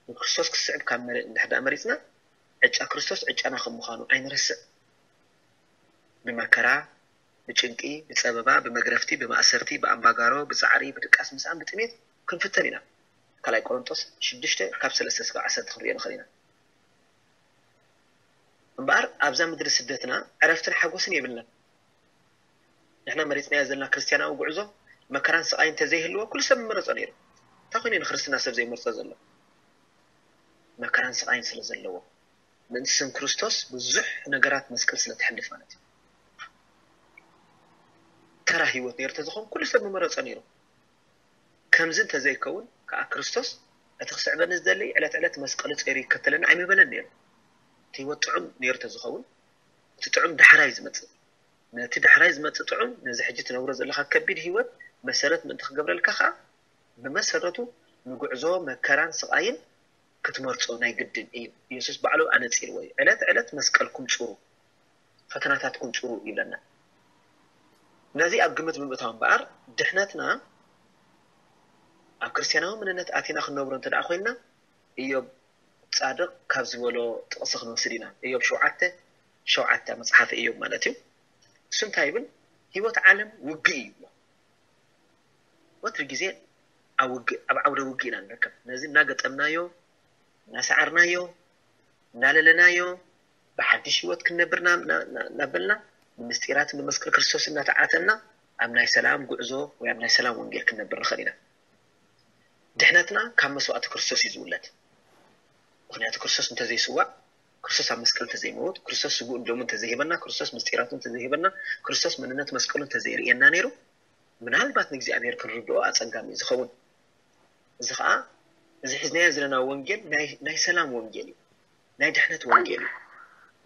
ንክርስቶስ ክስዕብ ካብ መረ- እንድሕር ደኣ መሪፅና፣ ዕጫ ክርስቶስ ዕጫና ከም ምዃኑ ኣይንረስዕ። ብመከራ፣ ብጭንቂ፣ ብፀበባ፣ ብመግረፍቲ፣ ብማእሰርቲ፣ ብኣምባጋሮ፣ ብፃዕሪ፣ ብድቃስ፣ ምስኣን ብጥሜት ክንፍተን ኢና። ካልኣይ ቆሮንጦስ ሽዱሽተ ካብ ሰለስተ ስጋብ ዓሰርተ ክንሪኦ ንኽእል ኢና። እምበኣር ኣብዛ ምድሪ ስደትና ዕረፍትን ሓጎስን የብልናን። ንሕና መሪፅናዮ ዘለና ክርስትያናዊ ጉዕዞ መከራን ስቓይ እንተዘይህልዎ ኩሉ ሰብ ምመረፆ ነይሩ። እንታይ ኮይኑ ንክርስትና ሰብ ዘይመርፆ ዘሎ? መከራን ስቓይን ስለ ዘለዎ፣ ምእንቲ ስም ክርስቶስ ብዙሕ ነገራት መስቀል ስለ ተሕልፍ ማለት እዩ። ተራ ህይወት ነይሩ ተዝኸውን ኩሉ ሰብ ምመረፆ ነይሩ። ከምዚ እንተዘይከውን ከዓ ክርስቶስ እቲ ክስዕበኒ ዝደሊ ዕለት ዕለት መስቀሉ ጸይሩ ይከተለኒ ኣይምበለን ነይሩ። እቲ ህይወት ጥዑም ነይሩ ተዝኸውን እቲ ጥዑም ዳሕራይ ዝመጽእ ነቲ ዳሕራይ ዝመጽእ ጥዑም ነዚ ሕጂ ትነብሮ ዘለኻ ከቢድ ህይወት መሰረት ምእንቲ ክገብረልካ ከዓ ብመሰረቱ ንጉዕዞ መከራን ስቓይን ክትመርጾ ናይ ግድን እዩ። ኢየሱስ ባዕሉ ኣነጺርዎ እዩ። ዕለት ዕለት መስቀልኩም ጽሩ፣ ፈተናታትኩም ጽሩ ይብለና። ነዚ ኣብ ግምት ብምእታው እምበኣር ድሕነትና ኣብ ክርስትያናዊ መንነት ኣቲና ክንነብሮ እንተ ደኣ ኮይንና ኢዮብ ጻድቕ ካብ ዝበሎ ጥቕሲ ክንወስድ ኢና። ኢዮብ ሸውዓተ ሸውዓተ መጽሓፍ ኢዮብ ማለት እዩ። እሱ እንታይ ይብል? ህይወት ዓለም ውግእ እዩ ይብሎ። ወትሪ ግዜ ኣብ ውግእ ኣብ ዓውደ ውግእ ኢና ንርከብ። ነዚ እናገጠምናዮ እናሰዓርናዮ እናለለናዮ ብሓድሽ ህይወት ክንነብር እናበልና ብምስጢራት ብመስቀል ክርስቶስ እናተዓተና ኣብ ናይ ሰላም ጉዕዞ ወይ ኣብ ናይ ሰላም ወንጌል ክንነብር ንኽእል ኢና። ድሕነትና ካብ መስዋእቲ ክርስቶስ እዩ ዝውለድ። ምክንያቱ ክርስቶስ እንተዘይስዋእ፣ ክርስቶስ ኣብ መስቀል እንተዘይመውት፣ ክርስቶስ ስግኡን ደሙ እንተዘይህበና፣ ክርስቶስ ምስጢራቱ እንተዘይህበና፣ ክርስቶስ መንነት መስቀሉ እንተዘይርእየና ነይሩ ምናልባት ንእግዚኣብሔር ክንርድኦ ኣጸጋሚ እዩ ዝኸውን። እዚ ኸዓ እዚ ሒዝናዮ ዘለና ወንጌል ናይ ሰላም ወንጌል እዩ። ናይ ድሕነት ወንጌል እዩ።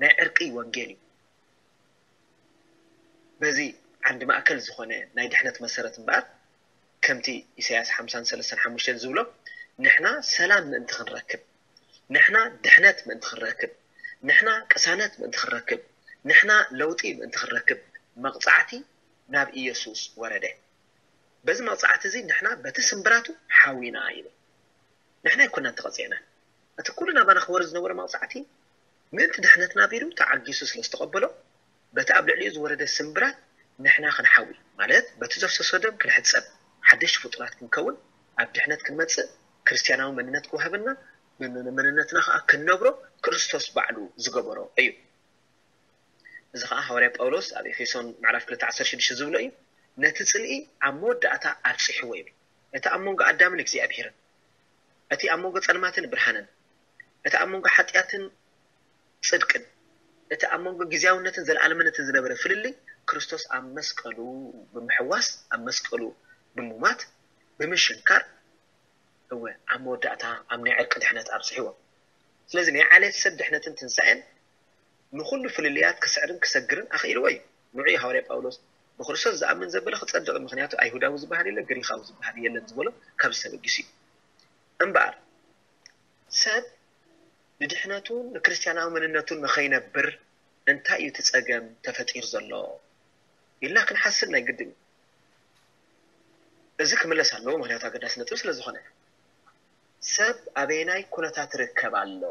ናይ ዕርቂ ወንጌል እዩ። በዚ ዓንዲ ማእከል ዝኾነ ናይ ድሕነት መሰረት እምበኣር ከምቲ ኢሳያስ ሓምሳን ሰለስተን ሓሙሽተን ዝብሎ ንሕና ሰላም ምእንቲ ክንረክብ፣ ንሕና ድሕነት ምእንቲ ክንረክብ፣ ንሕና ቅሳነት ምእንቲ ክንረክብ፣ ንሕና ለውጢ ምእንቲ ክንረክብ መቕጻዕቲ ናብ ኢየሱስ ወረደ። በዚ መቕጻዕቲ እዚ ንሕና በቲ ስምብራቱ ሓዊና ይብል። ንሕና ኣይኮናን ተቐጺዕና። እቲ ኩሉ ናባና ክወርድ ዝነበሮ መቕጻዕቲ ምእንቲ ድሕነትና ቢሉ ተዓጊሱ ስለ ዝተቐበሎ በቲ ኣብ ልዕሊኡ ዝወረደ ስምብራት ንሕና ክንሓዊ ማለት በቲ ዘፍሰሶ ደም ክንሕጸብ ሓደሽቲ ፍጡራት ክንከውን ኣብ ድሕነት ክንመጽእ ክርስትያናዊ መንነት ክወሃበና መንነትና ከዓ ክንነብሮ ክርስቶስ ባዕሉ ዝገበሮ እዩ። እዚ ከዓ ሃዋርያ ጳውሎስ ኣብ ኤፌሶን ምዕራፍ ክልተ ዓሰርተ ሽዱሽተ ዝብሎ እዩ። ነቲ ጽልኢ ኣብ መወዳእታ ኣብጺሕዎ ይብል። እቲ ኣብ መንጎ ኣዳምን እግዚኣብሔርን እቲ ኣብ መንጎ ጸልማትን ብርሃንን እቲ ኣብ መንጎ ሓጢኣትን ጽድቅን እቲ ኣብ መንጎ ግዜያውነትን ዘለኣለምነትን ዝነበረ ፍልልይ ክርስቶስ ኣብ መስቀሉ ብምሕዋስ ኣብ መስቀሉ ብምማት ብምሽንካር እወ ኣብ መወዳእታ ኣብ ናይ ዕርቂ ድሕነት ኣብፅሕዎ። ስለዚ ናይ ዓሌት ሰብ ድሕነትን ትንሳኤን ንኹሉ ፍልልያት ክስዕርን ክሰግርን ኣኽኢልዎ እዩ። ንዑ ሃዋርያ ጳውሎስ ብክርስቶስ ዝኣምን ዘበለ ክጸድቕ ምክንያቱ ኣይሁዳዊ ዝበሃል የለ ግሪኻዊ ዝበሃል የለን ዝበሎ ካብዚ ተበጊሱ እዩ። እምበኣር ሰብ ንድሕነቱ ንክርስትያናዊ መንነቱ ንኸይነብር እንታይ እዩ እቲ ጸገም ተፈጢሩ ዘሎ ኢልና ክንሓስብ ናይ ግድን እዩ። እዚ ክምለስ ኣለዎ፣ ምክንያቱ ኣገዳሲ ነጥቢ ስለ ዝኾነ። ሰብ ኣበየናይ ኩነታት ይርከብ ኣሎ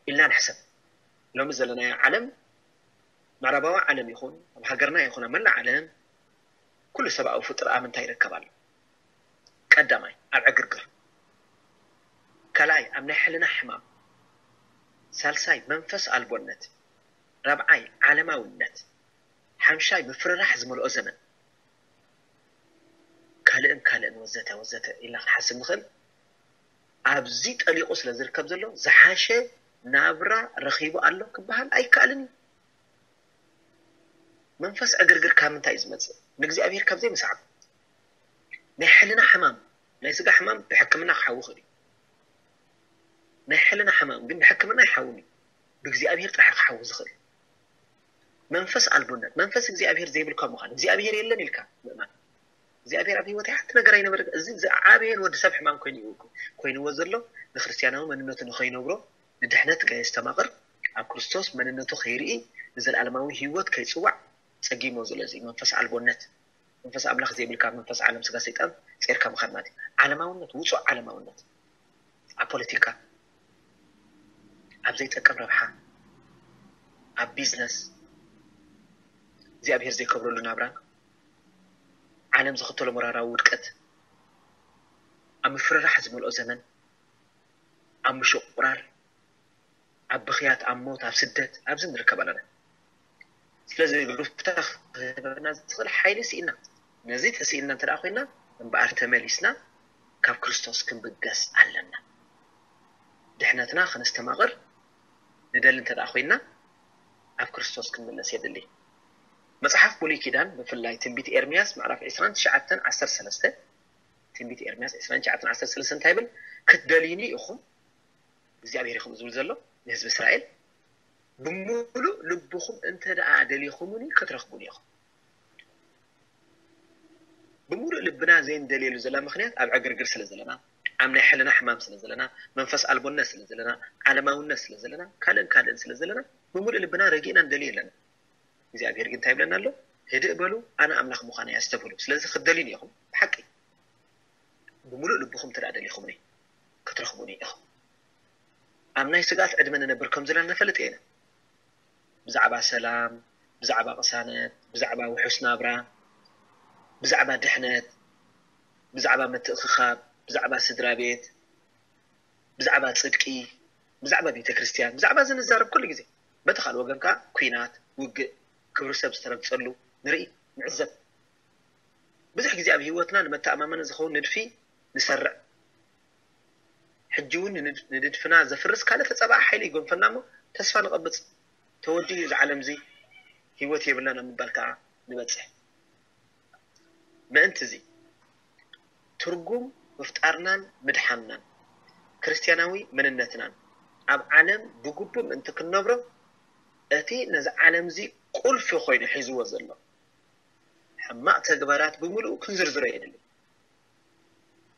ኢልና ንሕሰብ። ሎሚ ዘለናዮ ዓለም፣ ምዕራባዊ ዓለም ይኹን ኣብ ሃገርና ይኹን ኣብ መላእ ዓለም ኩሉ ሰብኣዊ ፍጡር ኣብ ምንታይ ይርከብ ኣሎ? ቀዳማይ ኣብ ዕግርግር፣ ካልኣይ ኣብ ናይ ሕልና ሕማም፣ ሳልሳይ መንፈስ ኣልቦነት፣ ራብዓይ ዓለማውነት፣ ሓምሻይ ምፍርራሕ ዝመልኦ ዘመን፣ ካልእን ካልእን ወዘተ ወዘተ ኢልና ክንሓስብ ንኽእል። ኣብዚ ጠሊቑ ስለ ዝርከብ ዘሎ ዝሓሸ ናብራ ረኺቡ ኣሎ ክበሃል ኣይከኣልን እዩ። መንፈስ ዕግርግር ካብ ምንታይ እዩ ዝመፅእ? ንእግዚኣብሔር ካብ ዘይምስዓብ። ናይ ሕልና ሕማም፣ ናይ ስጋ ሕማም ብሕክምና ክሓዊ ይኽእል እዩ። ናይ ሕልና ሕማም ግን ብሕክምና ኣይሓውን እዩ። ብእግዚኣብሔር ጥራሕ ክሓዊ ዝኽእል። መንፈስ ኣልቦነት፣ መንፈስ እግዚኣብሔር ዘይብልካ ምዃን፣ እግዚኣብሔር የለን ኢልካ ምእማን። እግዚኣብሔር ኣብ ህይወት ሓንቲ ነገር ኣይነበረ። እዚ ዝዓበየ ንወዲ ሰብ ሕማም ኮይኑ እዩ ኮይንዎ ዘሎ። ንክርስትያናዊ መንነቱ ንኸይነብሮ፣ ንድሕነት ከየስተማቕር፣ ኣብ ክርስቶስ መንነቱ ከይርኢ፣ ንዘለኣለማዊ ህይወት ከይጽዋዕ ጸጊሞ። ስለዚ መንፈስ ኣልቦነት፣ መንፈስ ኣምላኽ ዘይብልካ፣ መንፈስ ዓለም፣ ስጋ ሰይጣን ጸይርካ ምኻድ ማለት እዩ። ዓለማውነት፣ ውጹእ ዓለማውነት ኣብ ፖለቲካ፣ ዘይጠቅም ረብሓ፣ ኣብ ቢዝነስ እግዚኣብሔር ዘይከብረሉ ናብራን ዓለም ዝኽተሎ ሞራራዊ ውድቀት፣ ኣብ ምፍርራሕ ዝመልኦ ዘመን፣ ኣብ ምሽቁራር፣ ኣብ ብኽያት፣ ኣብ ሞት፣ ኣብ ስደት፣ ኣብዚ ንርከብ ኣለና። ስለዚ ግሩፍታ ክህበና ዝኽእል ሓይሊ ስኢና። ነዚ ተስኢልና እንተ ኮይና እምበኣር ተመሊስና ካብ ክርስቶስ ክንብገስ ኣለና። ድሕነትና ክነስተማቕር ንደሊ እንተ ኮይና ኣብ ክርስቶስ ክንምለስ የድሊ። መጽሓፍ ብሉይ ኪዳን ብፍላይ ትንቢት ኤርምያስ ምዕራፍ ዕስራን ትሽዓተን ዓሰርተ ሰለስተ፣ ትንቢት ኤርምያስ ዕስራን ትሽዓተን ዓሰርተ ሰለስተ እንታይ ይብል? ክትደልዩኒ ኢኹም፣ እግዚኣብሔር ኢኹም ዝብል ዘሎ ንህዝቢ እስራኤል፣ ብምሉእ ልብኹም እንተ ደኣ ደሊኹምኒ ክትረኽቡኒ ኢኹም። ብምሉእ ልብና ዘይንደልየሉ ዘላ ምኽንያት ኣብ ዕግርግር ስለ ዘለና፣ ኣብ ናይ ሕልና ሕማም ስለ ዘለና፣ መንፈስ ኣልቦነት ስለ ዘለና፣ ዓለማውነት ስለ ዘለና፣ ካልእን ካልእን ስለ ዘለና ብምሉእ ልብና ረጊእና ንደልዮ ኣለና። እግዚኣብሔር ግን እንታይ ይብለና ኣሎ? ህድእ በሉ፣ ኣነ ኣምላኽ ምዃነይ ኣስተብህሉ። ስለዚ ክትደልዩኒ ኢኹም፣ ብሓቂ ብምሉእ ልብኹም እንተ ደኣ ደሊኹምኒ ክትረኽቡኒ ኢኹም። ኣብ ናይ ስግኣት ዕድመ ንነብር ከም ዘለና ንፈልጥ ኢና። ብዛዕባ ሰላም፣ ብዛዕባ ቅሳነት፣ ብዛዕባ ውሑስ ናብራ፣ ብዛዕባ ድሕነት፣ ብዛዕባ ምትእኽኻብ፣ ብዛዕባ ስድራ ቤት፣ ብዛዕባ ጽድቂ፣ ብዛዕባ ቤተ ክርስቲያን፣ ብዛዕባ እዚ ንዛረብ ኩሉ ግዜ። በቲ ካልእ ወገን ከኣ ኲናት፣ ውግእ፣ ክብሪ ሰብ ዝተረግጸሉ ንርኢ፣ ንዕዘብ። ብዙሕ ግዜ ኣብ ህይወትና ንመተኣማመኒ ዝኸውን ንድፊ ንሰርዕ። ሕጂ እውን ንንድ- ንንድፍና ዘፍርስ ካልእ ተጻባኢ ሓይሊ ይጎንፈና እሞ ተስፋ ንቐብጽ። ተወዲኡ እዚ ዓለም እዚ ህይወት የብላን ኣብ ምባል ከኣ ንበጽሕ። ምእንቲ እዚ ትርጉም ምፍጣርናን ምድሓንናን ክርስትያናዊ መንነትናን ኣብ ዓለም ብግቡእ ምእንቲ ክንነብሮ እቲ ነዚ ዓለም እዚ ቁልፊ ኮይኑ ሒዝዎ ዘሎ ሕማቕ ተግባራት ብምሉኡ ክንዝርዝሮ የድሊ።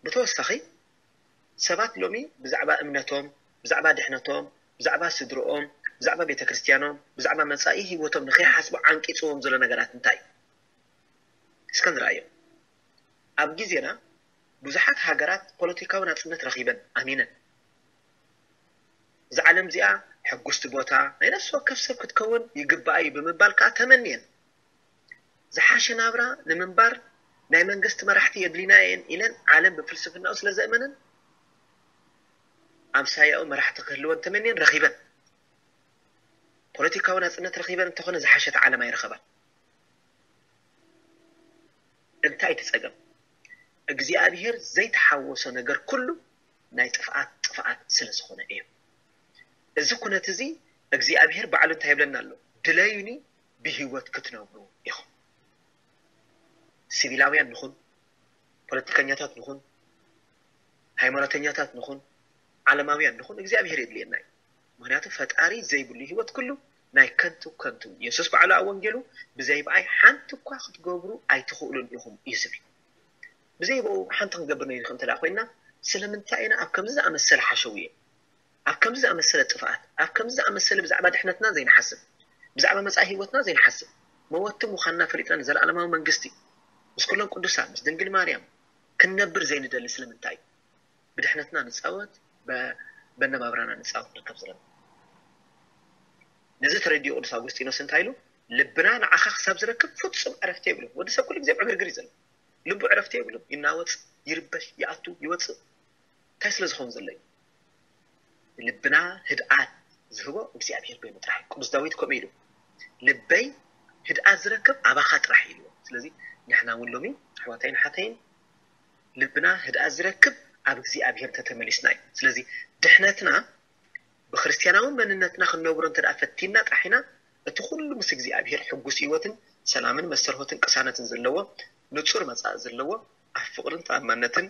ብተወሳኺ ሰባት ሎሚ ብዛዕባ እምነቶም፣ ብዛዕባ ድሕነቶም፣ ብዛዕባ ስድርኦም፣ ብዛዕባ ቤተ ክርስትያኖም፣ ብዛዕባ መጻኢ ህይወቶም ንኸይሓስቡ ዓንቂጽዎም ዘሎ ነገራት እንታይ እዩ? እስከ ንርኣዮ። ኣብ ግዜና ብዙሓት ሃገራት ፖለቲካዊ ናጽነት ረኺበን ኣሚነን፣ እዛ ዓለም እዚኣ ሕጉስቲ ቦታ ናይ ነፍሲ ወከፍ ሰብ ክትከውን ይግባኣ እዩ ብምባል ከኣ ተመንየን። ዝሓሸ ናብራ ንምንባር ናይ መንግስቲ መራሕቲ የድልዩና እየን ኢለን ዓለም ብፍልስፍናኡ ስለ ዘእመነን ኣምሳያኡ መራሕቲ ክህልወን ተመንየን ረኺበን። ፖለቲካዊ ናጽነት ረኺበን እንተኾነ ዝሓሸት ዓለም ኣይረኸባን። እንታይ እቲ ጸገም? እግዚኣብሔር ዘይተሓወሶ ነገር ኩሉ ናይ ጥፍኣት ጥፍኣት ስለ ዝኾነ እዩ። እዚ ኩነት እዚ እግዚኣብሔር ባዕሉ እንታይ ይብለና ኣሎ? ድለዩኒ ብህይወት ክትነብሩ ኢኹም። ሲቪላውያን ንኹን፣ ፖለቲከኛታት ንኹን፣ ሃይማኖተኛታት ንኹን፣ ዓለማውያን ንኹን እግዚኣብሔር የድልየና እዩ። ምክንያቱ ፈጣሪ ዘይብሉ ህይወት ኩሉ ናይ ከንቱ ከንቱ። የሱስ ባዕሉ ኣብ ወንጌሉ ብዘይ ብኣይ ሓንቲ እኳ ክትገብሩ ኣይትኽእሉን ኢኹም እዩ ዝብል። ብዘይ ብኡ ሓንቲ ክንገብር ንኽእል እንተ ኮይንና ስለምንታይ ኢና ኣብ ከምዚ ዝኣመሰለ ሓሸውየ ኣብ ከምዚ ዝኣመሰለ ጥፍኣት ኣብ ከምዚ ዝኣመሰለ ብዛዕባ ድሕነትና ዘይንሓስብ ብዛዕባ መጻኢ ህይወትና ዘይንሓስብ መወቲ ምዃንና ፈሊጥና ንዘለኣለማዊ መንግስቲ ምስ ኩሎም ቅዱሳን ምስ ድንግል ማርያም ክንነብር ዘይንደሊ ስለምንታይ ብድሕነትና ንጻወት በነባብራና ንጻወት ንርከብ ዘለና ነዚ ተረዲኡ ቅዱስ ኣውግስጢኖስ እንታይ ኢሉ ልብና ንዓኻ ክሳብ ዝረክብ ፍጹም ዕረፍቲ የብሉን ወዲ ሰብ ኩሉ ግዜ ዕግርግር እዩ ዘሎ ልቡ ዕረፍቲ የብሉን ይናወጽ ይርበሽ ይኣቱ ይወጽእ እንታይ ስለ ዝኸውን ዘሎ እዩ ልብና ህድኣት ዝህቦ እግዚኣብሔር ኮይኑ ጥራሕ እዩ ቅዱስ ዳዊት ከምኡ ኢሉ ልበይ ህድኣት ዝረክብ ኣባኻ ጥራሕ እዩ ስለዚ ንሕና እውን ሎሚ ኣሕዋታይን ሓተይን ልብና ህድኣት ዝረክብ ኣብ እግዚኣብሔር ተተመሊስና እዩ ስለዚ ድሕነትና ብክርስትያናዊ መንነትና ክንነብሮ እንተ ፈቲና ጥራሕ ኢና እቲ ኩሉ ምስ እግዚኣብሔር ሕጉስ ህይወትን ሰላምን መስተርሆትን ቅሳነትን ዘለዎ ንጹር መጻኢ ዘለዎ ኣብ ፍቕርን ተኣማነትን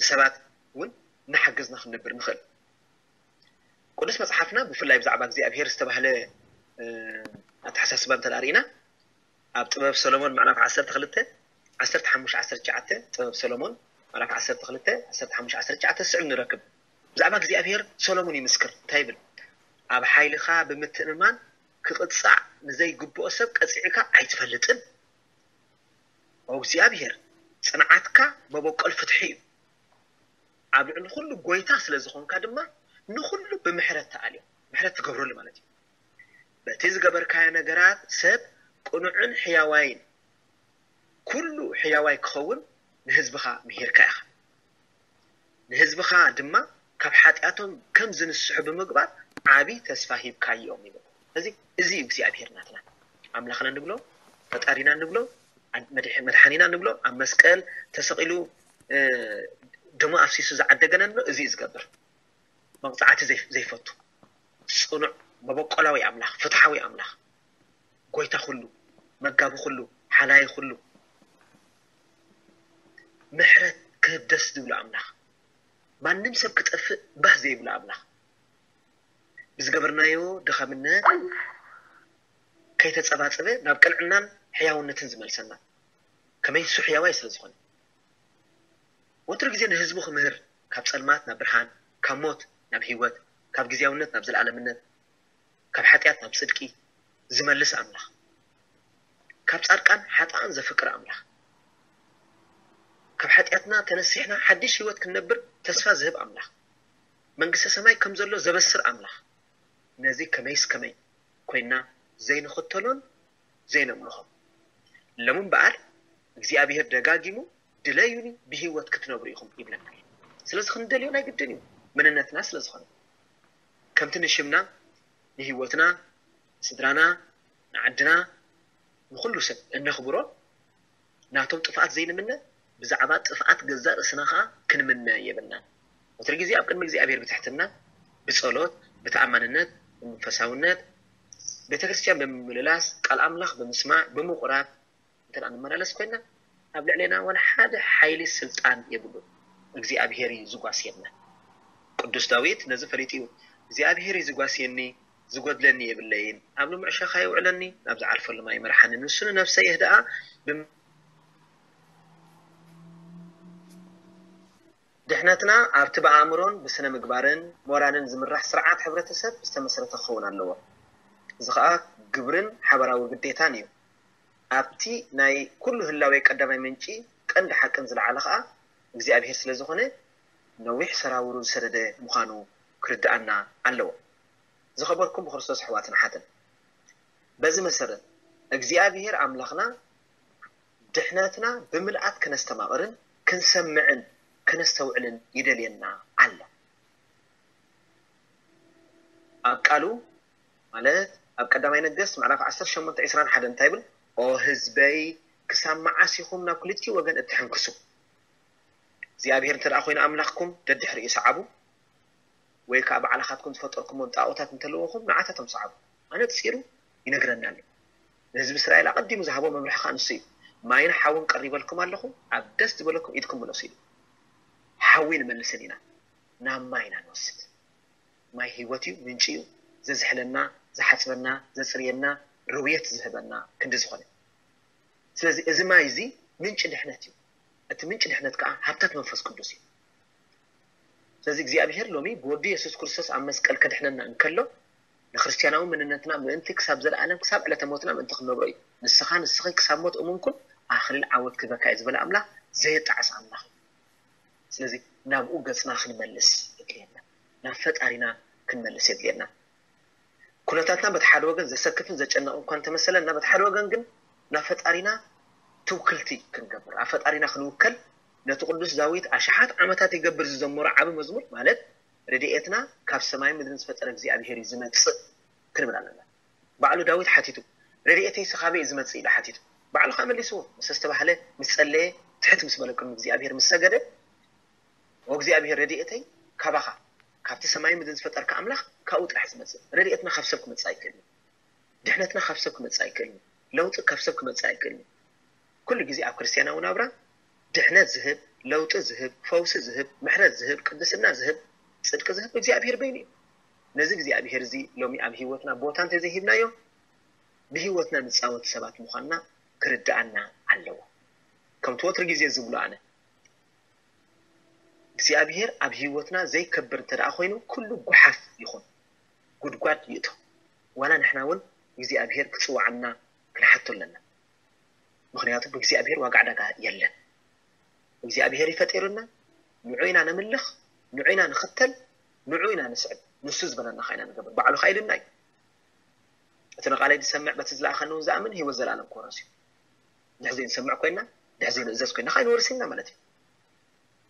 ንሰባት እውን እናሓገዝና ክንነብር ንኽእል ቅዱስ መጽሓፍና ብፍላይ ብዛዕባ እግዚኣብሔር ዝተባህለ ኣተሓሳስባ እንተ ርኢና ኣብ ጥበብ ሰሎሞን ምዕራፍ ዓሰርተ ክልተ ዓሰርተ ሓሙሽተ ዓሰርተ ትሽዓተ ጥበብ ሰሎሞን ምዕራፍ ዓሰርተ ክልተ ዓሰርተ ሓሙሽተ ዓሰርተ ትሽዓተ ስዕብ ንረክብ ብዛዕባ እግዚኣብሔር ሰሎሞን ይምስክር እንታይ ይብል ኣብ ሓይልኻ ብምትእምማን ክቕጻዕ ንዘይግብኦ ሰብ ቀጺዕካ ኣይትፈልጥን እግዚኣብሔር ጽንዓትካ መበቆል ፍትሒ እዩ ኣብ ልዕሊ ኩሉ ጎይታ ስለ ዝኾንካ ድማ ንኹሉ ብምሕረት ተኣልዮ ምሕረት ትገብረሉ ማለት እዩ። በቲ ዝገበርካዮ ነገራት ሰብ ቅኑዕን ሕያዋይን ኩሉ ሕያዋይ ክኸውን ንህዝብኻ ምሂርካ ኢኻ። ንህዝብኻ ድማ ካብ ሓጢኣቶም ከም ዝንስሑ ብምግባር ዓቢ ተስፋ ሂብካዮም ይብል። እዚ እዚ እዩ እግዚኣብሔር ናትና ኣምላኽና ንብሎ፣ ፈጣሪና ንብሎ፣ መድሓኒና ንብሎ፣ ኣብ መስቀል ተሰቒሉ ደሞ ኣፍሲሱ ዝዓደገና ንብሎ። እዚ እዩ ዝገብር። መቕፃዕቲ ዘይፈቱ ፅኑዕ መበቆላዊ ኣምላኽ፣ ፍትሓዊ ኣምላኽ፣ ጎይታ ኩሉ፣ መጋቢ ኩሉ፣ ሓላይ ኩሉ፣ ምሕረት ክህብ ደስ ዝብሎ ኣምላኽ፣ ማንም ሰብ ክጠፍእ ባህ ዘይብሎ ኣምላኽ፣ ብዝገበርናዮ ድኻምነት ከይተጸባጸበ ናብ ቅንዕናን ሕያውነትን ዝመልሰና፣ ከመይ ንሱ ሕያዋይ ስለ ዝኾነ። ወትሩ ግዜ ንህዝቡ ክምህር፣ ካብ ጸልማት ናብ ብርሃን፣ ካብ ሞት ናብ ህይወት፣ ካብ ግዜያውነት ናብ ዘለኣለምነት፣ ካብ ሓጢኣት ናብ ጽድቂ ዝመልስ ኣምላኽ፣ ካብ ጻድቃን ሓጥኣን ዘፍቅር ኣምላኽ፣ ካብ ሓጢኣትና ተነሲሕና ሓድሽ ህይወት ክንነብር ተስፋ ዝህብ ኣምላኽ፣ መንግስተ ሰማይ ከም ዘሎ ዘበስር ኣምላኽ፣ ነዚ ከመይስ ከመይ ኮይና ዘይንኽተሎን ዘይነምልኾን። ሎም እምበኣር እግዚኣብሔር ደጋጊሙ ድለዩኒ ብህይወት ክትነብሩ ኢኹም ይብለና። ስለዚ ክንደልዮ ናይ ግድን እዩ፣ መንነትና ስለ ዝኾነ። ከምቲ ንሽምና፣ ንህይወትና፣ ንስድራና፣ ንዓድና፣ ንኹሉ ሰብ እነኽብሮ፣ ናቶም ጥፍኣት ዘይንምነ፣ ብዛዕባ ጥፍኣት ገዛእ ርእስና ኸኣ ክንምነ የብልናን። ወትሩ ግዜ ኣብ ቅድሚ እግዚኣብሔር ብትሕትና፣ ብጸሎት፣ ብተኣማንነት፣ ብመንፈሳውነት፣ ቤተ ክርስቲያን ብምምልላስ፣ ቃል ኣምላኽ ብምስማዕ፣ ብምቑራብ እንተ ደኣ ንመላለስ ኮይንና፣ ኣብ ልዕሌና ዋላ ሓደ ሓይሊ ስልጣን የብሉን። እግዚኣብሔር እዩ ዝጓስየና። ቅዱስ ዳዊት ነዚ ፈሊጡ እዩ፣ እግዚኣብሔር እዩ ዝጓስየኒ፣ ዝጎድለኒ የብለይን። ኣብ ልሙዕ ሸኻ የውዕለኒ፣ ናብ ዝዓርፈሉ ማይ ይመርሓኒ። ንሱ ንነፍሰይ የህድኣ፣ ብም-፣ ድሕነትና ኣብቲ ብኣእምሮን ብስነ ምግባርን ሞራልን ዝምራሕ ስርዓት ሕብረተሰብ ዝተመስረተ ክኸውን ኣለዎ። እዚ ኸኣ ግብርን ሓበራዊ ግዴታን እዩ። ኣብቲ ናይ ኩሉ ህላዌ ቀዳማይ ምንጪ ቀንዲ ሓቅን ዝለዓለ ኸኣ እግዚኣብሔር ስለ ዝኾነ ነዊሕ ሰራውሩ ዝሰደደ ምዃኑ ክርድኣና ኣለዎ። ዝኸበርኩም ብክርስቶስ ኣሕዋትን ኣሓትን፣ በዚ መሰረት እግዚኣብሔር ኣምላኽና ድሕነትና ብምልኣት ከነስተማቕርን ክንሰምዕን ከነስተውዕልን ይደልየና ኣሎ። ኣብ ቃሉ ማለት ኣብ ቀዳማይ ነገስት ምዕራፍ ዓሰርተ ሸሞንተ ዕስራን ሓደን እንታይ ይብል? ኦ ህዝበይ፣ ክሳብ መዓስ ኢኹም ናብ ክልቲኡ ወገን እትሕንክሱ? እግዚኣብሔር እንተ ደኣ ኮይኑ ኣምላኽኩም፣ ደድሕሪኡ ሰዓቡ፣ ወይ ከኣ ባዕልኻትኩም ዝፈጠርኩሞን ጣኦታት እንተለወኹም፣ ንዓታቶም ሰዓቡ። ኣነጺሩ ይነግረና ኣሎ። ንህዝቢ እስራኤል ኣቐዲሙ ዝሃቦ መምርሒ ከኣ ንሱ እዩ። ማይን ሓውን ቀሪበልኩም ኣለኹ፣ ኣብ ደስ ዝበለኩም ኢድኩም ምለሱ ኢሉ። ሓዊ ንመልስን ኢና፣ ናብ ማይ ኢና ንወስድ። ማይ ህይወት እዩ፣ ምንጪ እዩ፣ ዘዝሕለና፣ ዝሓጽበና፣ ዘጽርየና፣ ርውየት ዝህበና ክንዲ ዝኾነ። ስለዚ እዚ ማይ እዚ ምንጪ ድሕነት እዩ። እቲ ምንጪ ድሕነት ከኣ ሃብታት መንፈስ ቅዱስ እዩ። ስለዚ እግዚኣብሔር ሎሚ ብወዱ የሱስ ክርስቶስ ኣብ መስቀል ከድሕነና እንከሎ፣ ንክርስትያናዊ መንነትና ምእንቲ ክሳብ ዘለኣለም፣ ክሳብ ዕለተ ሞትና ምእንቲ ክንነብሮ እዩ። ንስኻ ንስኺ ክሳብ ሞት እሙን ኩን፣ ኣኽሊል ዓወት ክህበካ እየ ዝበለ ኣምላኽ ዘየጣዕስ ኣምላኽ እዩ። ስለዚ ናብኡ ገጽና ክንመልስ የድልየና። ናብ ፈጣሪና ክንመልስ የድልየና። ኩነታትና በቲ ሓደ ወገን ዘሰክፍን ዘጨንቕ እኳ እንተመሰለና፣ በቲ ሓደ ወገን ግን ናብ ፈጣሪና ትውክልቲ ክንገብር፣ ኣብ ፈጣሪና ክንውከል፣ ነቲ ቅዱስ ዳዊት ኣሽሓት ዓመታት ይገብር ዝዘመሮ ዓቢ መዝሙር፣ ማለት ረድኤትና ካብ ሰማይ ምድርን ዝፈጠረ እግዚኣብሔር እዩ ዝመጽእ ክንብል ኣለና። ባዕሉ ዳዊት ሓቲቱ፣ "ረድኤተይስ ካበይ እዩ ዝመጽእ?" ኢሉ ሓቲቱ። ባዕሉ ከኣ መሊስዎ። ምስ ኣስተባህለ፣ ምስ ጸለየ፣ ትሕት ምስ በለ ቅድሚ እግዚኣብሔር ምስ ሰገደ፣ "ኦ እግዚኣብሔር፣ ረድኤተይ ካባኻ፣ ካብቲ ሰማይ ምድርን ዝፈጠርካ ኣምላኽ፣ ካብኡ ጥራሕ ዝመጽእ። ረድኤትና ካብ ሰብ ክመጽእ ኣይክእልን እዩ። ድሕነትና ካብ ሰብ ክመጽእ ኣይክእልን እዩ። ለውጢ ካብ ሰብ ክመጽእ ኣይክእልን እዩ." ኩሉ ግዜ ኣብ ክርስትያናዊ ናብራ ድሕነት ዝህብ፣ ለውጢ ዝህብ፣ ፈውሲ ዝህብ፣ ምሕረት ዝህብ፣ ቅድስና ዝህብ፣ ጽድቂ ዝህብ እግዚኣብሔር በይኑ እዩ። ነዚ እግዚኣብሔር እዚ ሎሚ ኣብ ህይወትና ቦታ እንተዘይሂብናዮ፣ ብህይወትና ንጻወት ሰባት ምዃንና ክርድኣና ኣለዎ። ከምቲ ወትሩ ግዜ ዝብሎ ኣነ፣ እግዚኣብሔር ኣብ ህይወትና ዘይከብር እንተ ደኣ ኮይኑ፣ ኩሉ ጓሓፍ ይኹን፣ ጉድጓድ ይእቶ። ዋላ ንሕና እውን እግዚኣብሔር ክጽውዓና ክንሓቶ ኣለና። ምኽንያቱ ብእግዚኣብሔር ዋጋ ዕዳጋ የለን። እግዚኣብሔር እዩ ፈጢሩና፣ ንዑ ኢና ነምልኽ፣ ንዑ ኢና ንኽተል፣ ንዑ ኢና ንስዕብ፣ ንሱ ዝበለና ኸዓ ኢና ንገብር። ባዕሉ ኸዓ ኢሉና እዩ። እቲ ንቓለይ ዝሰምዕ በቲ ዝለኣኸኒ እውን ዝኣምን ህይወት ዘለኣለም ክወርስ እዩ። ድሕሪ ዘይንሰምዕ ኮይና፣ ድሕሪ ዘይንእዘዝ ኮይና ኸዓ ኣይንወርስን ኢና ማለት እዩ።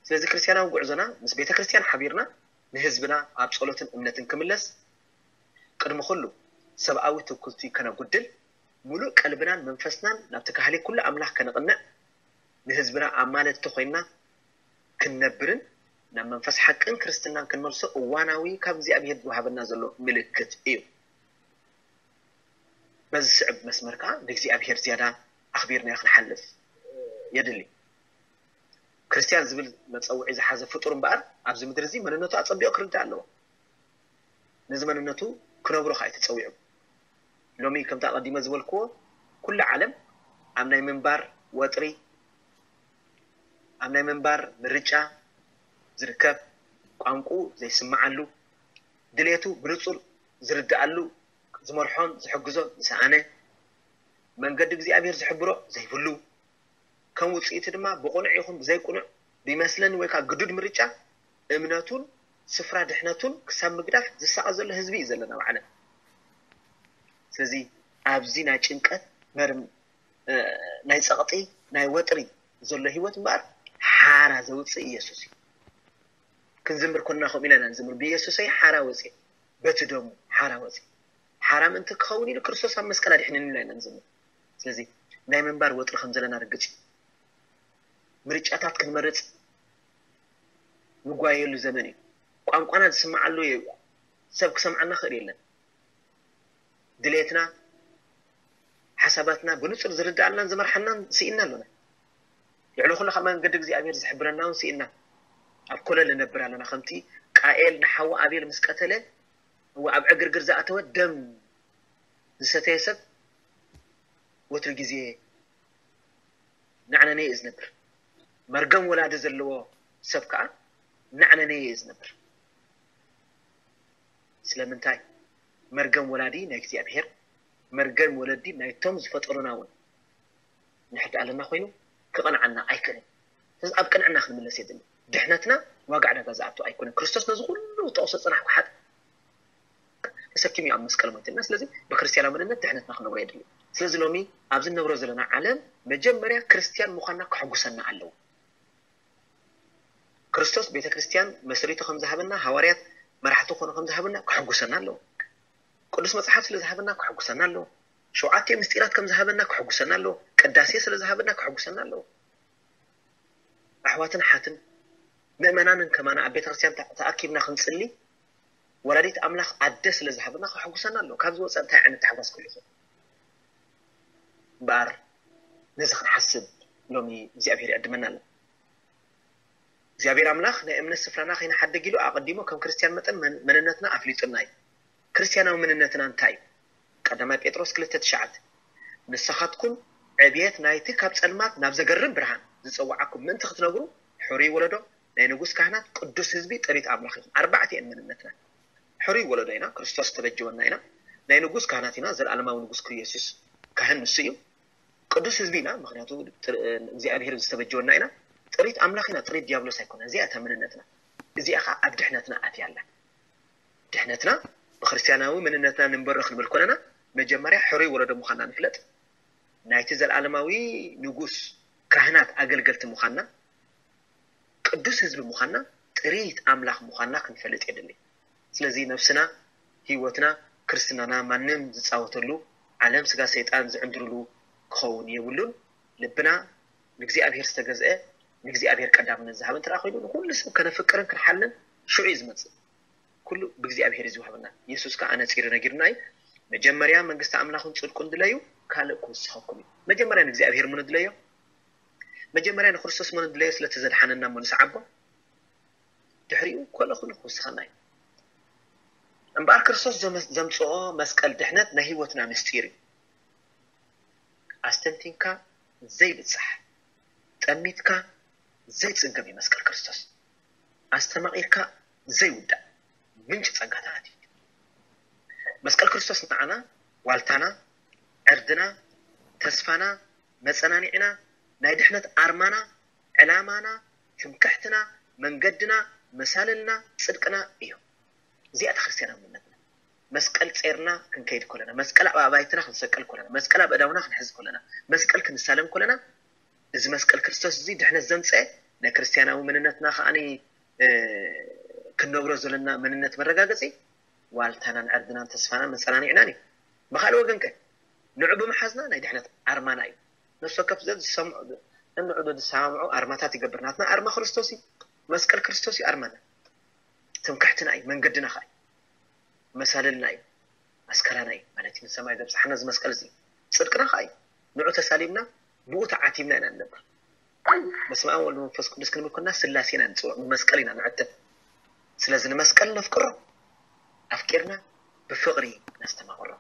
ስለዚ ክርስትያናዊ ጉዕዞና ምስ ቤተ ክርስትያን ሓቢርና ንህዝብና ኣብ ጸሎትን እምነትን ክምለስ ቅድሚ ኩሉ ሰብኣዊ ትውክልቲ ከነጉድል፣ ሙሉእ ቀልብናን መንፈስናን ናብቲ ካህሊ ኩሉ ኣምላኽ ከነቕንዕ፣ ንህዝብና ኣማለድቲ ኮይና ክንነብርን ናብ መንፈስ ሓቅን ክርስትናን ክንመልሶ እዋናዊ ካብ እግዚኣብሔር ዝወሃበና ዘሎ ምልክት እዩ። በዚ ዝስዕብ መስመር ከዓ ንእግዚኣብሔር ዝያዳ ኣኽቢርናዮ ክንሓልፍ የድሊ። ክርስትያን ዝብል መጸውዒ ዝሓዘ ፍጡር እምበኣር ኣብዚ ምድሪ እዚ መንነቱ ኣጸቢቑ ክርዳእ ኣለዎ። ነዚ መንነቱ ክነብሮ ከዓ እዩ ተጸዊዑ። ሎሚ ከምቲ ኣቐዲመ ዝበልክዎ ኩሉ ዓለም ኣብ ናይ ምንባር ወጥሪ፣ ኣብ ናይ ምንባር ምርጫ ዝርከብ፣ ቋንቁ ዘይስምዓሉ፣ ድሌቱ ብንጹር ዝርድኣሉ፣ ዝመርሖን ዝሕግዞን ዝሰኣነ፣ መንገዲ እግዚኣብሔር ዝሕብሮ ዘይብሉ፣ ከም ውጽኢቱ ድማ ብቕኑዕ ይኹን ብዘይቅኑዕ፣ ብመስለኒ ወይ ከዓ ግዱድ ምርጫ እምነቱን ስፍራ ድሕነቱን ክሳብ ምግዳፍ ዝሳቐ ዘሎ ህዝቢ እዩ ዘለና ኣብ ዓለም። ስለዚ ኣብዚ ናይ ጭንቀት መርም እ፣ ናይ ጸቕጢ ናይ ወጥሪ ዘሎ ህይወት እምበኣር ሓራ ዘውጽእ ኢየሱስ እዩ። ክንዝምር ኮንና ከምኡ ኢና ንዝምር፣ ብኢየሱሰይ ሓራ ወጽየ፣ በቲ ደሙ ሓራ ወጽየ። ሓራ ምእንቲ ክኸውን ኢሉ ክርስቶስ ኣብ መስቀል ኣድሒኑኒ ኢልና ኢና ንዝምር። ስለዚ ናይ ምንባር ወጥሪ ከም ዘለና ርግጽ እዩ። ምርጫታት ክንመርጽ ንጓየሉ ዘመን እዩ። ቋንቋና ዝስምዓሉ እዩ። ሰብ ክሰምዓና ክእል የለን። ድሌትና፣ ሓሳባትና ብንጹር ዝርድኣልናን ዝመርሓናን ስኢና ኣሎና። ልዕሊ ኩሉ ካብ መንገዲ እግዚኣብሔር ዝሕብረና እውን ስኢና ኣብ ኮለል ንነብር ኣለና። ከምቲ ቃኤል ንሓዉ ኣቤል ምስ ቀተለ፣ እወ ኣብ ዕግርግር ዝኣተወ ደም ዝሰተየ ሰብ ወትሩ ግዜ ናዕነነየ እዩ ዝነብር። መርገም ወላዲ ዘለዎ ሰብ ከዓ ናዕነነየ እዩ ዝነብር። ስለምንታይ? መርገም ወላዲ ናይ እግዚኣብሔር፣ መርገም ወለዲ ናይቶም ዝፈጠሩና እውን ንሕድ ኣለና ኮይኑ ክቐንዓና ኣይክእልን። ስለዚ ኣብ ቅንዕና ክንምለስ የድሊ። ድሕነትና ዋጋ ዕዳጋ ዝኣቱ ኣይኮነን። ክርስቶስ ነዚ ኩሉ ጠቕሶ ጽናሕ ክሓጥ ተሰኪሙ እዩ ኣብ መስቀል ሞይትና። ስለዚ ብክርስትያናዊ መንነት ድሕነትና ክንነብሮ የድሊ። ስለዚ ሎሚ ኣብዚ ንነብሮ ዘለና ዓለም መጀመርያ ክርስትያን ምዃንና ከሐጉሰና ኣለዎ። ክርስቶስ ቤተ ክርስትያን መስሪቱ ከም ዝሃበና፣ ሃዋርያት መራሕቲ ኮኑ ከም ዝሃበና ከሐጉሰና ኣለዎ። ቅዱስ መጽሓፍ ስለ ዝሃበና ከሐጉሰና ኣለዎ። ሸውዓተ ምስጢራት ከም ዝሃበና ከሐጉሰና ኣለዎ። ቅዳሴ ስለ ዝሃበና ከሐጉሰና ኣለዎ። ኣሕዋትን ኣሓትን ምእመናንን ከማና ኣብ ቤተ ክርስትያን ተኣ-፣ ተኣኪብና ክንጽሊ ወላዲት ኣምላኽ ኣደ ስለ ዝሃበና ከሐጉሰና ኣለዎ። ካብ ዝወጸ እንታይ ዓይነት ታሕጓስ ክህሉ ይኽእል? እምበኣር ነዚ ክንሓስብ ሎሚ እግዚኣብሔር ይዕድመና ኣሎ። እግዚኣብሔር ኣምላኽ ናይ እምነት ስፍራና ከይንሓድግ ኢሉ ኣቐዲሙ ከም ክርስትያን መጠን መን-፣ መንነትና ኣፍሊጡና እዩ። ክርስትያናዊ መንነትና እንታይ እዩ? ቀዳማይ ጴጥሮስ ክልተ ትሽዓተ፣ "ንስኻትኩም ዕብየት ናይቲ ካብ ጸልማት ናብ ዘገርም ብርሃን ዝጸውዓኩም ምእንቲ ክትነግሩ፣ ሕሩይ ወለዶ፣ ናይ ንጉስ ካህናት፣ ቅዱስ ህዝቢ፣ ጥሪት ኣምላኽ ኢኹም።" ኣርባዕተ እየን መንነትና። ሕሩይ ወለዶ ኢና፣ ክርስቶስ ዝተበጀወና ኢና። ናይ ንጉስ ካህናት ኢና፣ ዘለኣለማዊ ንጉስ ክርስቶስ ካህን ንሱ እዩ። ቅዱስ ህዝቢ ኢና፣ ምኽንያቱ ጥር-፣ እግዚኣብሔር ዝተበጀወና ኢና። ጥሪት ኣምላኽ ኢና፣ ጥሪት ዲያብሎስ ኣይኮነን። እዚኣ እታ መንነትና። እዚኣ ኸዓ ኣብ ድሕነትና ኣትያ ኣላ። ድሕነትና ብክርስትያናዊ መንነትና ንንበሮ ክንብል ኮለና፣ መጀመርያ ሕሩይ ወለዶ ምዃንና ንፍለጥ። ናይቲ ዘለኣለማዊ ንጉስ ካህናት ኣገልገልቲ ምዃንና፣ ቅዱስ ህዝቢ ምዃንና፣ ጥሪት ኣምላኽ ምዃንና ክንፈልጥ የድሊ። ስለዚ ነብስና፣ ህይወትና፣ ክርስትናና ማንም ዝጻወተሉ፣ ዓለም ስጋ ሰይጣን ዝዕንድርሉ ክኸውን የብሉን። ልብና ንእግዚኣብሔር ዝተገዝአ፣ ንእግዚኣብሔር ቀዳምነት ዝሃበ እንተ ደኣ ኮይኑ፣ ንኹሉ ሰብ ከነፍቅርን ክንሓልን ሽዑ እዩ ዝመጽእ። ኩሉ ብእግዚኣብሔር እዩ ዝወሃበና። የሱስ ከኣ ኣነጺሩ ነጊሩና እዩ። "መጀመርያ መንግስቲ ኣምላኽን ጽድቁን ድለዩ፣ ካልእ ክውስኸኩም እዩ።" መጀመርያ ንእግዚኣብሔር እሞ ንድለዮ። መጀመርያ ንክርስቶስ እሞ ንድለዮ፣ ስለቲ ዘድሓነና እሞ ንስዓቦ። ድሕሪኡ ኮሎ ኩሉ ክውስኸና እዩ። እምበኣር ክርስቶስ ዘመ-፣ ዘምጽኦ መስቀል ድሕነት ናይ ህይወትና ምስጢር እዩ። ኣስተንቲንካ ዘይብጻሕ፣ ጠሚትካ ዘይጽገብ እዩ መስቀል ክርስቶስ። ኣስተማቒርካ ዘይውዳእ ምንጪ ጸጋታት እዩ። መስቀል ክርስቶስ ንዓና ዋልታና፣ ዕርድና፣ ተስፋና፣ መጸናንዒና፣ ናይ ድሕነት ኣርማና፣ ዕላማና፣ ትምክሕትና፣ መንገድና፣ መሳልልና፣ ጽድቅና እዩ። እዚኣ እታ ክርስትያናዊ መንነትና። መስቀል ጼርና ክንከይድ ከለና፣ መስቀል ኣብ ኣባይትና ክንሰቀል ከለና፣ መስቀል ኣብ ኣእዳውና ክንሕዝ ከለና፣ መስቀል ክንሳለም ከለና፣ እዚ መስቀል ክርስቶስ እዚ ድሕነት ዘምፀ ናይ ክርስትያናዊ መንነትና ከዓኒ ክንነብሮ ዘለና መንነት መረጋገፂ ዋልታናን ዕርድናን ተስፋናን መፀናኒዕናን እዩ። ብካልእ ወገን ከ ንዑ ብምሓዝና ናይ ድሕነት ኣርማና እዩ። ነፍሲ ወከፍ ዘ ዝሰምዑ ንዑ ዝሰማምዑ ኣርማታት ይገብር። ናትና ኣርማ ክርስቶስ እዩ። መስቀል ክርስቶስ እዩ ኣርማና። ትምክሕትና እዩ፣ መንገድና ከዓ እዩ። መሳለልና እዩ፣ ኣስከላና እዩ ማለት እዩ። ንሰማይ ዘብፅሓና እዚ መስቀል እዚ ጽድቅና ከዓ እዩ። ንዑ ተሳሊምና ብኡ ተዓቲብና ኢና ንነብር። በስመ ኣብ ወልድ መንፈስ ቅዱስ ክንብል ከለና ስላሴ ኢና ንፅውዕ፣ ንመስቀል ኢና ንዕትብ። ስለዚ ንመስቀል ነፍቅሮ፣ ኣፍቂርና ብፍቕሪ ነስተማቕሮ።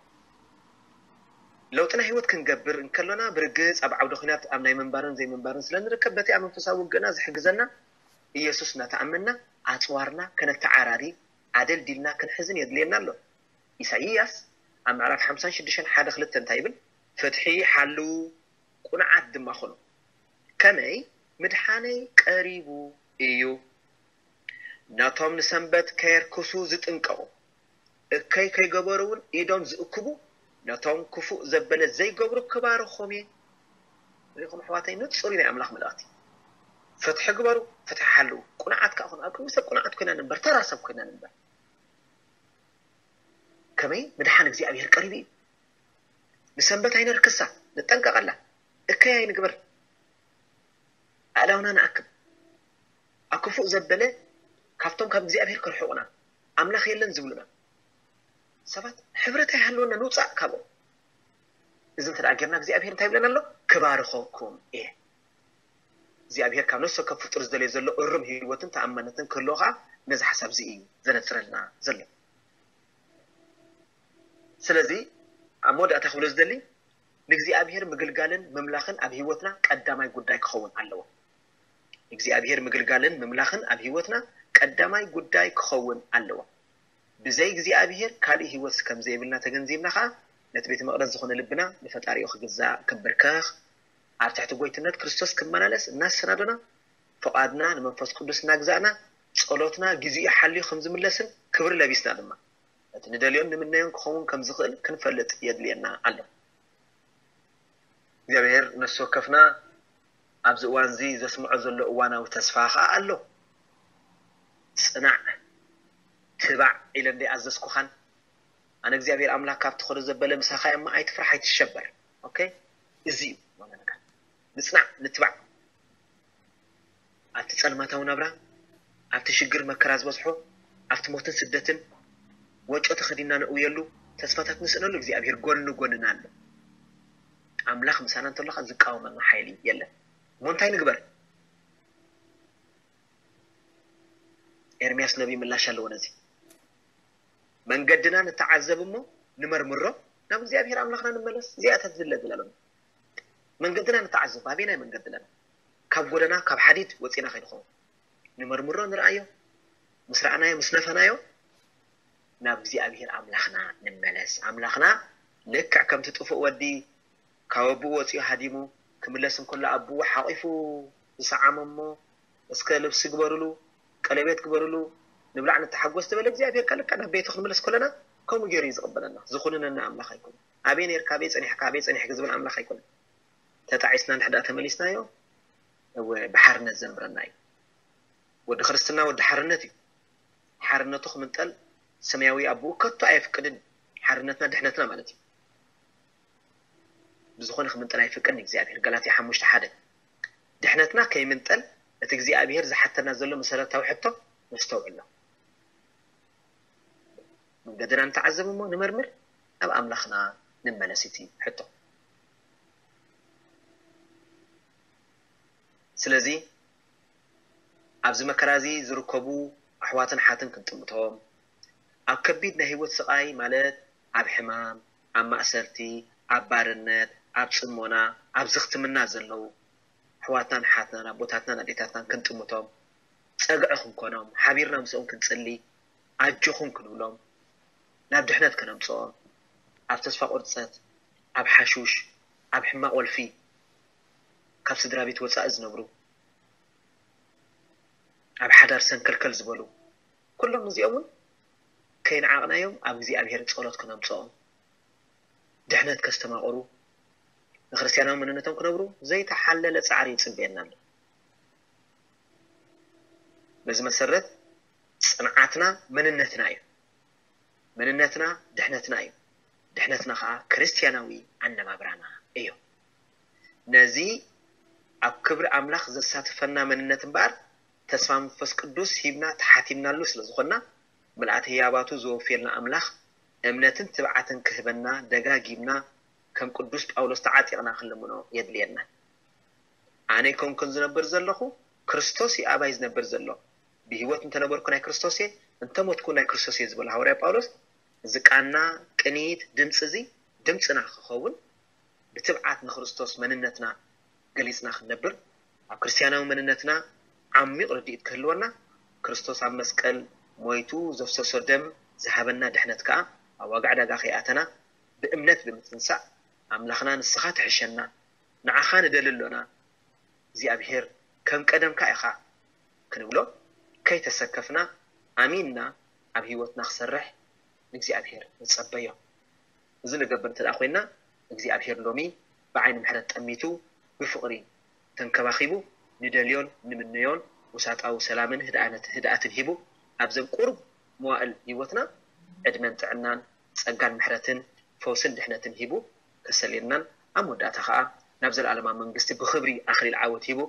ለውጥና ህይወት ክንገብር እንከሎና ብርግጽ ኣብ ዓውደ ኲናት ኣብ ናይ ምንባርን ዘይምንባርን ስለ ንርከብ በቲ ኣብ መንፈሳዊ ውግእና ዝሕግዘና ኢየሱስ እናተኣመንና ኣጽዋርና ከነተዓራሪ ኣደልዲልና ክንሕዝን የድልየና ኣሎ። ኢሳይያስ ኣብ ምዕራፍ ሓምሳን ሽዱሽተን ሓደ ክልተ እንታይ ይብል? ፍትሒ ሓልዉ፣ ቁኑዓት ድማ ኹኑ። ከመይ ምድሓነይ ቀሪቡ እዩ። ነቶም ንሰንበት ከየርክሱ ዝጥንቀቑ፣ እከይ ከይገበሩ እውን ኢዶም ዝእክቡ፣ ነቶም ክፉእ ዘበለ ዘይገብሩ ክባርኾም እየ። ርኢኹም ኣሕዋተይ፣ ንጹር እዩ ናይ ኣምላኽ መልእኽቲ። ፍትሒ ግበሩ፣ ፍትሒ ሓልዉ። ቁኑዓት ከኣ ኹኑ። ኣብ ቅድሚ ሰብ ቁኑዓት ኮይና ንንበር፣ ተራ ሰብ ኮይና ንንበር። ከመይ ምድሓን እግዚኣብሔር ቀሪቡ እዩ። ንሰንበት ኣይነርክሳ፣ ንጠንቀቐላ፣ እከይ ኣይንግበር፣ ኣእዳውና ንኣክብ። ኣብ ክፉእ ዘበለ ካብቶም ካብ እግዚኣብሔር ከርሕቑና፣ ኣምላኽ የለን ዝብሉና ሰባት ሕብረት ኣይሃልወና፣ ንውጻእ ካብኦም። እዚ እንተ ደኣ ጌርና እግዚኣብሔር እንታይ ይብለና ኣሎ? ክባርኸኩም እየ። እግዚኣብሔር ካብ ነፍሲ ወከፍ ፍጡር ዝደልዮ ዘሎ እሩም ህይወትን ተኣማንነትን ክህልዎ ኸዓ ነዚ ሓሳብ እዚ እዩ ዘነጽረልና ዘሎ። ስለዚ ኣብ መወዳእታ ክብሎ ዝደሊ ንእግዚኣብሔር ምግልጋልን ምምላኽን ኣብ ህይወትና ቀዳማይ ጉዳይ ክኸውን ኣለዎ። እግዚኣብሔር ምግልጋልን ምምላኽን ኣብ ህይወትና ቀዳማይ ጉዳይ ክኸውን ኣለዎ። ብዘይ እግዚኣብሔር ካልእ ህይወት ከም ዘይብልና ተገንዚብና ኸዓ ነቲ ቤተ መቕደስ ዝኾነ ልብና ንፈጣሪኡ ክግዛእ፣ ክብርከኽ፣ ኣብ ትሕቲ ጎይትነት ክርስቶስ ክመላለስ እናሰናዶና ፍቓድና ንመንፈስ ቅዱስ እናግዛእና ጸሎትና ግዚኡ ሓልዩ ከም ዝምለስን ክብሪ ለቢስና ድማ እቲ ንደልዮን ንምነዮን ክኸውን ከም ዝኽእል ክንፈልጥ የድልየና ኣሎ። እግዚኣብሔር ነፍሲ ወከፍና ኣብዚ እዋን እዚ ዘስምዖ ዘሎ እዋናዊ ተስፋ ኸዓ ኣሎ። ጽናዕ፣ ትባዕ ኢለ እንደ ኣዘዝኩኻን ኣነ እግዚኣብሔር ኣምላኽ ካብ ትኸዶ ዘበለ ምሳኻ እየ እሞ ኣይትፍራሕ ኣይትሸበር። ኦኬ፣ እዚ እዩ ዋና ነገር። ንጽናዕ፣ ንትባዕ። ኣብቲ ጸልማታዊ ናብራ፣ ኣብቲ ሽግር መከራ ዝበዝሖ፣ ኣብቲ ሞትን ስደትን ወጮ ተኸዲንና ነእውየሉ፣ ተስፋታት ንስእነሉ እግዚኣብሔር ጎኒ ጎንና ኣሎ። ኣምላኽ ምሳና እንተሎ ኸኣ ዝቃወመና ሓይሊ የለን። እሞ እንታይ ንግበር? ኤርምያስ ነቢይ ምላሽ ኣለዎ ነዚ። መንገድና ንተዓዘብ እሞ ንመርምሮ፣ ናብ እግዚኣብሔር ኣምላኽና ንመለስ። እዚኣ እታ ትድለ ዘላ ሎሚ። መንገድና ንተዓዘብ፣ ኣበየናይ መንገዲ ኣለና? ካብ ጎደና፣ ካብ ሓዲድ ወጺና ከይንኸውን። ንመርምሮ፣ ንርኣዮ። ምስ ረኣናዮ፣ ምስ ነፈናዮ፣ ናብ እግዚኣብሔር ኣምላኽና ንመለስ። ኣምላኽና ልክዕ ከምቲ ጥፉእ ወዲ ካብ ኣቦኡ ወጺኡ ሃዲሙ ክምለስ እንከሎ ኣቦኡ ሓቒፉ ዝሰዓሞ እሞ፣ እስከ ልብሲ ግበሩሉ፣ ቀለቤት ግበሩሉ፣ ንብላዕ ንተሓጎስ ዝበለ እግዚኣብሔር ከ ልክዕ ናብ ቤቱ ክንምለስ ከለና ከምኡ ገይሩ እዩ ዝቕበለና። ዝኹንነና ኣምላኽ ኣይኮነን። ኣበይ ነይርካ፣ ኣበይ ጸኒሕካ፣ ኣበይ ጸኒሕኪ ዝብል ኣምላኽ ኣይኮነን። ተጣዒስና እንድሕር ደኣ ተመሊስናዮ፣ እወ፣ ብሓርነት ዘንብረና እዩ። ወዲ ክርስትና ወዲ ሓርነት እዩ። ሓርነቱ ክምንጠል ሰማያዊ ኣቦኡ ከቶ ኣየፍቅድን እዩ። ሓርነትና ድሕነትና ማለት እዩ። ብዝኾነ ክምንጠል ኣይፍቅድን እግዚኣብሔር። ገላትያ ሓሙሽተ ሓደ። ድሕነትና ከይምንጠል እቲ እግዚኣብሔር ዝሓተና ዘሎ መሰረታዊ ሕቶ ነስተውዕሎ። መንገድና ንተዓዘብ እሞ ንመርምር፣ ናብ ኣምላኽና ንመለስ እቲ ሕቶ። ስለዚ ኣብዚ መከራ እዚ ዝርከቡ ኣሕዋትን ሓትን ክንጥምቶም፣ ኣብ ከቢድ ናይ ህይወት ስቓይ ማለት ኣብ ሕማም፣ ኣብ ማእሰርቲ፣ ኣብ ባርነት፣ ኣብ ጽሞና፣ ኣብ ዝኽትምና ዘለዉ ኣሕዋትናን ሓትናን ኣቦታትናን ኣዴታትናን ክንጥምቶም፣ ጸግዒ ክንኮኖም፣ ሓቢርና ምስኦም ክንጽሊ፣ ኣጆኹም ክንብሎም፣ ናብ ድሕነት ከነምጽኦም፣ ኣብ ተስፋ ቁርጸት፣ ኣብ ሓሹሽ፣ ኣብ ሕማቕ ወልፊ፣ ካብ ስድራ ቤት ወጻኢ ዝነብሩ፣ ኣብ ሓዳር ሰንከልከል ዝበሉ፣ ኩሎም እዚኦም እውን ከይነዓቕናዮም ኣብ እግዚኣብሔር ጸሎት ክነምጽኦም፣ ድሕነት ከስተማቕሩ፣ ንክርስትያናዊ መንነቶም ክነብሩ ዘይተሓለለ ጻዕሪ ይጽበየና ኣሎ። በዚ መሰረት ጽንዓትና መንነትና እዩ። መንነትና ድሕነትና እዩ። ድሕነትና ከዓ ክርስትያናዊ ኣነባብራና እዩ። ነዚ ኣብ ክብሪ ኣምላኽ ዘሳትፈና መንነት እምበኣር ተስፋ መንፈስ ቅዱስ ሂብና ተሓቲምናሉ ስለ ዝኾንና፣ ምልኣተ ህያባቱ ዘወፍየልና ኣምላኽ እምነትን ትብዓትን ክህበና ደጋጊምና ከም ቅዱስ ጳውሎስ ተዓጢቕና ክንልምኖ የድልየና። ኣነ ኣይኮንኩን ዝነብር ዘለኹ፣ ክርስቶስ እዩ ኣባይ ዝነብር ዘሎ። ብህይወት እንተነበርኩ ናይ ክርስቶስ እየ፣ እንተሞትኩ ናይ ክርስቶስ እየ ዝበለ ሃዋርያ ጳውሎስ፣ እዚ ቃና ቅኒት ድምፂ እዚ ድምፅና ክኸውን፣ ብትብዓት ንክርስቶስ መንነትና ገሊፅና ክንነብር፣ ኣብ ክርስትያናዊ መንነትና ዓሚቕ ርድኢት ክህልወና፣ ክርስቶስ ኣብ መስቀል ሞይቱ ዘፍሰሶ ደም ዝሃበና ድሕነት ከዓ ኣብ ዋጋ ዕዳጋ ከይኣተና ብእምነት ብምትንሳእ፣ ኣምላኽና ንስኻ ትሕሸና፣ ንዓኻ ንደሊ ኣሎና፣ እግዚኣብሔር ከም ቀደምካ ኢኻ ክንብሎ ከይተሰከፍና ኣሚንና ኣብ ህይወትና ክሰርሕ ንእግዚኣብሔር ንጸበዮ። እዚ ንገብር እንተ ደኣ ኮይንና እግዚኣብሔር ሎሚ ብዓይኒ ምሕረት ጠሚቱ ብፍቕሪ ተንከባኺቡ ንደልዮን ንምነዮን ውሳጣዊ ሰላምን ህድኣነት ህድኣትን ሂቡ ኣብዘን ቁሩብ መዋእል ህይወትና ዕድመን ጥዕናን ጸጋን ምሕረትን ፈውስን ድሕነትን ሂቡ ከሰልየናን ኣብ መወዳእታ ኸኣ ናብ ዘለኣለማዊ መንግስቲ ብኽብሪ ኣኽሊል ዓወት ሂቡ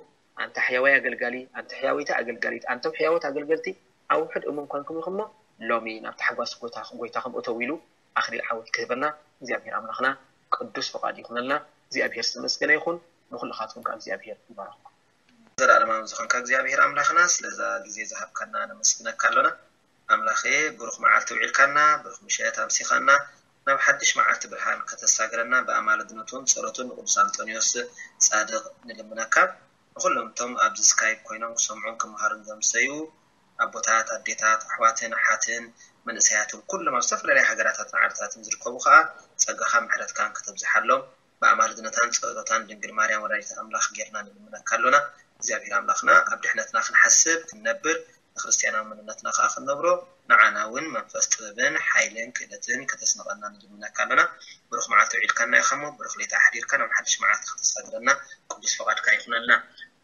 ኣንታ ሕያዋይ ኣገልጋሊ ኣንቲ ሕያወይቲ ኣገልጋሊት ኣንቶም ሕያዎት ኣገልገልቲ ኣብ ውሑድ እሙን ኮንኩም ኢኹም እሞ ሎሚ ናብ ታሕጓስ ጎይታኹም እተው ኢሉ ኣኽሊል ዓወት ክህበና እግዚኣብሔር ኣምላኽና ቅዱስ ፍቓዱ ይኹነልና። እግዚኣብሔር ዝተመስገነ ይኹን። ንኹልኻትኩም ከዓ እግዚኣብሔር ይባርኽኩም። ዘለኣለማዊ ዝኾንካ እግዚኣብሔር ኣምላኽና ስለዛ ግዜ ዝሃብካና ነመስግነካ ኣሎና። ኣምላኸ ብሩኽ መዓልቲ ውዒልካና ብሩኽ ምሸት ኣምሲኻና ናብ ሓድሽ መዓልቲ ብርሃን ከተሳግረና ብኣማልድነቱን ጸሎቱን ንቅዱስ ኣንጦንዮስ ጻድቕ ንልምነካ። ንኹሎም እቶም ኣብዚ ስካይፕ ኮይኖም ክሰምዑን ክመሃሩን ዘምሰዩ ኣቦታት ኣዴታት ኣሕዋትን ኣሓትን መንእሰያትን ኩሎም ኣብ ዝተፈላለያ ሃገራታትን ዓድታትን ዝርከቡ ከዓ ጸጋኻ ምሕረትካን ከተብዝሓሎም ብኣማልድነታን ጸሎታን ድንግል ማርያም ወላዲተ ኣምላኽ ጌርና ንልምነካ ኣሎና። እግዚኣብሔር ኣምላኽና ኣብ ድሕነትና ክንሓስብ ክንነብር ንክርስትያናዊ መንነትና ከዓ ክንነብሮ ንዓና እውን መንፈስ ጥበብን ሓይልን ክእለትን ከተስንቐና ንልምነካ ኣሎና። ብሩኽ መዓልቲ ውዒልካና ኢኻ እሞ ብሩኽ ለይቲ ኣሕዲርካ ናብ ሓድሽ መዓልቲ ከተሳግረና ቅዱስ ፈቓድካ ይኹነልና።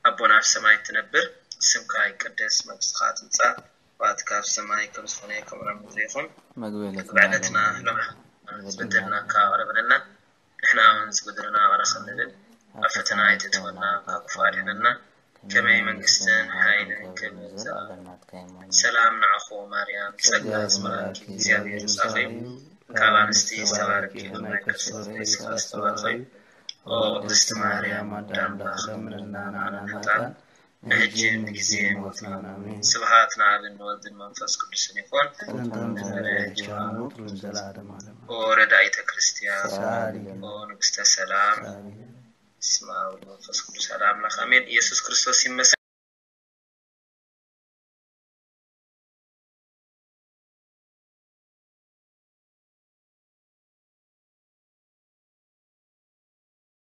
ኣቦና ኣብ ሰማይ እትነብር ስምካ ይቀደስ መንግስትኻ ትምጻእ። ዋትካ ኣብ ሰማይ ከም ዝኾነ ከምኡ ኣብ ምድሪ ይኹን። መግቢ ዕለትና ዕለትና ሎሚ ዝበደልናካ ኣቕርበልና ንሕና እውን ዝበደሉና ይቕረ ከም ንብል ኣብ ፈተና ኣይተእትወና ካብ ክፉእ ኣድሕነና። ከመይ መንግስትን ሓይልን ክብርን ዘለኣለም ናትካ እዩ። ሰላም ንዓኹ ማርያም ጸጋ ዝመልኣኪ እግዚኣብሔር ምሳኺ እዩ። ካብ ኣንስቲ ዝተባረኪ ናይ ከርሲ ፍሬ ጸጋ ዝተባረኸ እዩ። ኦ ቅድስቲ ማርያም ኣደ ኣምላኽ ለምንልና ንዓና ኃጥኣን ንሕጂ ንግዜ ሞትና ኣሜን። ስብሃት ንኣብን ንወልድን መንፈስ ቅዱስን ይኹን። ጥንትን ዝነበረ ሕጂ ሞት ንዘለዓለም ዓለም። ኦ ረዳኢተ ክርስቲያን፣ ሰዓሊ። ኦ ንግስተ ሰላም፣ ሰዓሊ። ስማ ወልድ መንፈስ ቅዱስ ሓደ ኣምላኽ ኣሜን። ኢየሱስ ክርስቶስ ይመስገን።